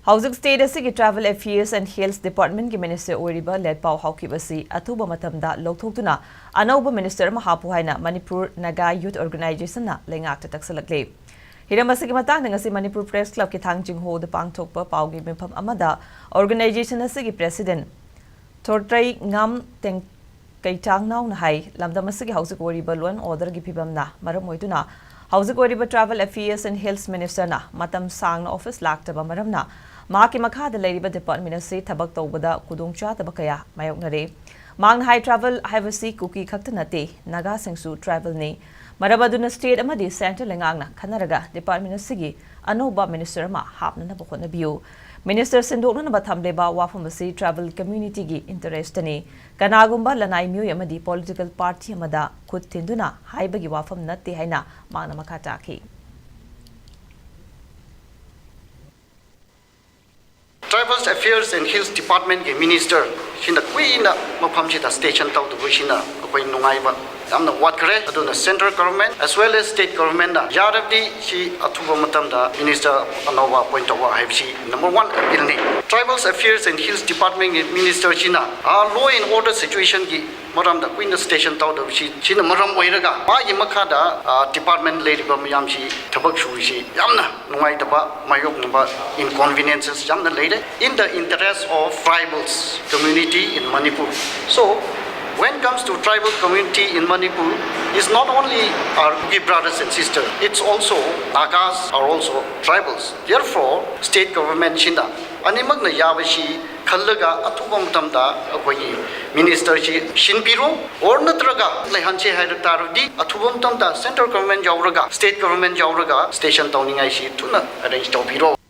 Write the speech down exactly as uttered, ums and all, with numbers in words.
ꯍꯧꯖꯤꯛ state ꯑꯁꯤꯒꯤ Tribal Affairs and Hills Departmentꯀꯤ minister ꯑꯣꯏꯔꯤꯕ ꯂꯦꯠꯄꯥꯎ ꯍꯥꯎꯀꯤꯞ ꯑꯁꯤ ꯑꯊꯨꯕ ꯃꯇꯝꯗ ꯂꯧꯊꯣꯛꯇꯨꯅ ꯑꯅꯧꯕ minister ꯑꯃ ꯍꯥꯞꯄꯨ ꯍꯥꯏꯅ ꯃꯅꯤꯄꯨꯔ ꯅꯥꯒꯥ Youth Organizationꯅ ꯂꯩꯉꯥꯛꯇ ꯇꯛꯁꯜꯂꯛꯂꯤ꯫ ꯍꯤꯔꯝ ꯑꯁꯤꯒꯤ ꯃꯇꯥꯡꯗ ꯉꯁꯤ ꯃꯅꯤꯄꯨꯔ Press Clubꯀꯤ ꯊꯥꯡꯖꯤꯡ hallꯗ ꯄꯥꯡꯊꯣꯛꯄ ꯄꯥꯎꯒꯤ ꯃꯤꯐꯝ ꯑꯃꯗ organization ꯑꯁꯤꯒꯤ president ꯊꯣꯔꯇ꯭ꯔꯩꯉꯥꯝ ꯇꯦꯡ-, ꯀꯩꯇꯥꯡꯅꯥꯎꯅ ꯍꯥꯏ, ꯂꯝꯗꯝ ꯑꯁꯤꯒꯤ ꯍꯧꯖꯤꯛ ꯑꯣꯏꯔꯤꯕ law and orderꯒꯤ ꯐꯤꯕꯝꯅ ꯃꯔꯝ ꯑꯣꯏꯗꯨꯅ ꯍꯧꯖꯤꯛ ꯑꯣꯏꯔꯤꯕ Tribal Affairs and Hills ministerꯅ ꯃꯇꯝ ꯁꯥꯡꯅ office ꯂꯥꯛꯇꯕ ꯃꯔꯝꯅ ꯃꯍꯥꯛꯀꯤ ꯃꯈꯥꯗ ꯂꯩꯔꯤꯕ department ꯑꯁꯤ ꯊꯕꯛ ꯇꯧꯕꯗ ꯈꯨꯗꯣꯡꯆꯥꯗꯕ ꯀꯌꯥ ꯃꯥꯌꯣꯛꯅꯔꯦ꯫ ꯃꯍꯥꯛꯅ ꯍꯥꯏ, tribal ꯍꯥꯏꯕꯁꯤ ꯀꯨꯀꯤ ꯈꯛꯇ ꯅꯠꯇꯦ, ꯅꯥꯒꯥꯁꯤꯡꯁꯨ tribalꯅꯤ꯫ ꯃꯔꯝ ꯑꯗꯨꯅ state ꯑꯃꯗꯤ central ꯂꯩꯉꯥꯛꯅ ꯈꯟꯅꯔꯒ department ꯑꯁꯤꯒꯤ ꯑꯅꯧꯕ minister ꯑꯃ ꯍꯥꯞꯅꯅꯕ ꯍꯣꯠꯅꯕꯤꯌꯨ꯫ Minister ꯁꯤꯟꯗꯣꯛꯅꯅꯕ ꯊꯝꯂꯤꯕ ꯋꯥꯐꯝ ꯑꯁꯤ tribal communityꯒꯤ interestꯅꯤ꯫ ꯀꯅꯥꯒꯨꯝꯕ ꯂꯅꯥꯏ ꯃꯤꯑꯣꯏ ꯑꯃꯗꯤ political party ꯑꯃꯗ ꯈꯨꯠ ꯊꯤꯟꯗꯨꯅ ꯍꯥꯏꯕꯒꯤ ꯋꯥꯐꯝ ꯅꯠꯇꯦ ꯍꯥꯏꯅ ꯃꯍꯥꯛꯅ ꯃꯈꯥ ꯇꯥꯈꯤ꯫ Tribal Affairs and Hills Departmentꯀꯤ minister ꯁꯤꯅ ꯀꯨꯏꯅ ꯃꯐꯝꯁꯤꯗ station ꯇꯧꯗꯕꯁꯤꯅ ꯑꯩꯈꯣꯏ ꯅꯨꯡꯉꯥꯏꯕ ꯌꯥꯝꯅ ꯋꯥꯠꯈ꯭ꯔꯦ꯫ ꯑꯗꯨꯅ central government as well as state governmentꯅ ꯌꯥꯔꯕꯗꯤ ꯁꯤ ꯑꯊꯨꯕ ꯃꯇꯝꯗ minister ꯑꯅꯧꯕ appoint ꯇꯧꯕ ꯍꯥꯏꯕꯁꯤ number one appealꯅꯤ꯫ Tribal Affairs and Hills Departmentꯀꯤ ministerꯁꯤꯅ, ꯑ, law and order situationꯒꯤ ꯃꯔꯝꯗ ꯀꯨꯏꯅ station ꯇꯧꯗꯕꯁꯤ, ꯁꯤꯅ ꯃꯔꯝ ꯑꯣꯏꯔꯒ ꯃꯥꯒꯤ ꯃꯈꯥꯗ, ꯑ, department ꯂꯩꯔꯤꯕ ꯃꯌꯥꯝꯁꯤ ꯊꯕꯛ ꯁꯨꯔꯤꯁꯤ ꯌꯥꯝꯅ ꯅꯨꯡꯉꯥꯏꯇꯕ ꯃꯥꯌꯣꯛꯅꯕ inconveniences ꯌꯥꯝꯅ ꯂꯩꯔꯦ in the interest of tribals community in Manipur. So, when comes to tribal community in Manipur, is not only our Kuki brothers and sisters, it's also Nagas are also tribals. Therefore, state governmentꯁꯤꯅ ꯑꯅꯤꯃꯛꯅ ꯌꯥꯕꯁꯤ ꯈꯜꯂꯒ ꯑꯊꯨꯕ ꯃꯇꯝꯗ ꯑꯩꯈꯣꯏꯒꯤ ministerꯁꯤ ꯁꯤꯟꯕꯤꯔꯣ, or ꯅꯠꯇ꯭ꯔꯒ ꯂꯩꯍꯟꯁꯦ ꯍꯥꯏꯔ ꯇꯥꯔꯗꯤ ꯑꯊꯨꯕ ꯃꯇꯝꯗ central government ꯌꯥꯎꯔꯒ, state government ꯌꯥꯎꯔꯒ station ꯇꯧꯅꯤꯡꯉꯥꯏꯁꯤ ꯊꯨꯅ arrange ꯇꯧꯕꯤꯔꯣ꯫